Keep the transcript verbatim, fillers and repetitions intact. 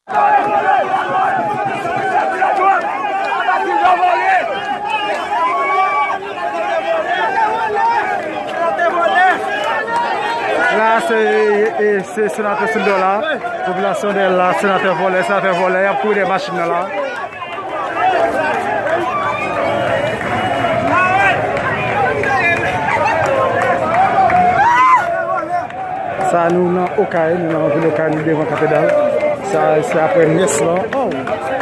La, se, e, se senatè Sildor la. Popilasyon dèyè l la, senatè vòlè, senatè vòlè, y ap kouri dèyè machin nan la. Sa nou nan Okay, nou nan vil Okay, nou devan katedral. Sa, se apre mès lan. Oh!